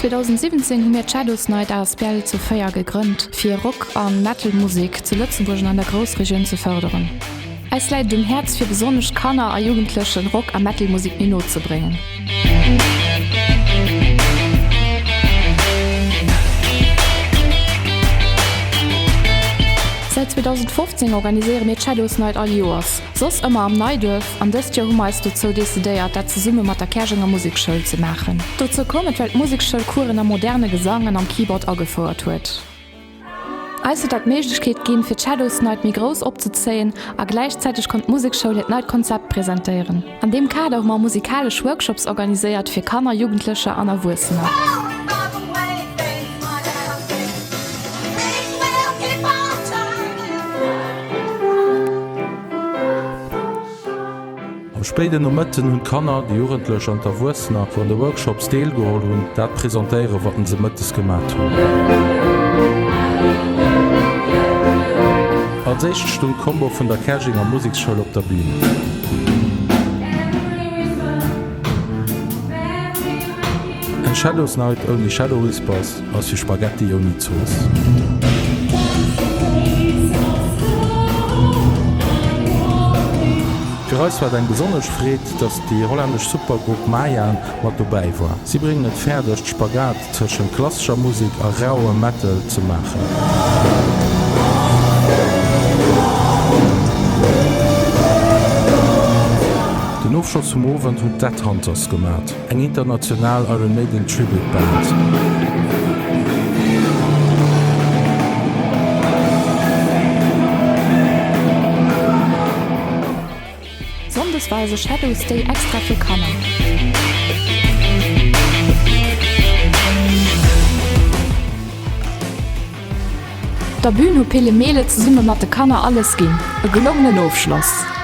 2017 hu mir d'Shadows Night asbl zu 4 gegrënnt, fir Rock a Metal Musek zu Lëtzebuerg an an der Groussregioun ze fërderen. Eis läit et um Häerz fir besonnesch Kanner a Jugendlechen Rock a Metal Musek méi no ze bréngen. Säit 2015 organiséiere mir d'Shadows Night all Joers, soss ëmmer am Neiduerf, an dëst Joer hu mer eis dozou decidéiert dat zesumme mat der Käerjenger Musekschoul ze maachen. Dozou koum et well d'Musekschoul Coursen am moderne Gesang an am Keyboard agefouert huet. Eis huet dat d'Méiglechkeet ginn, fir d'Shadows Night méi grouss opzezéien a gläichzäiteg konnt d'Musekschoul hiert neit Konzept presentéieren. An deem Kader hu mer musikalesch Workshops organiséiert fir Kanner, Jugendlecher an Erwuessener. Am spéiden Nomëtten hunn d'Kanner, déi Jugendlech an d'Erwuessener, wou an de Workshops deelgeholl hunn, dat presentéieren, wat se mëttes gemat hunn. Als éischt stung d'Combo vun der Käerjenger Museksschoul op der Bühn. Eng Shadows Night ouni Shadow Whispers ass wéi Spaghetti ouni Zooss. Fir eis war et eng besonnesch Freed, dass déi hollännesch Supergrupp Mayan mat dobäi war. Si bréngen et fäerdeg, d'Spagat tëschent klassescher Musek a rauem Metal ze maachen. Den Ofschloss vum Owend hunn d'Headhunters gemat. Eng international Iron Maiden Tribute Band. Sonndes war eise Shadows Day extra fir Kanner. Op der Bühn hu Pille Mele zesumme mat de Kanner alles ginn. E gelongenen Ofschloss!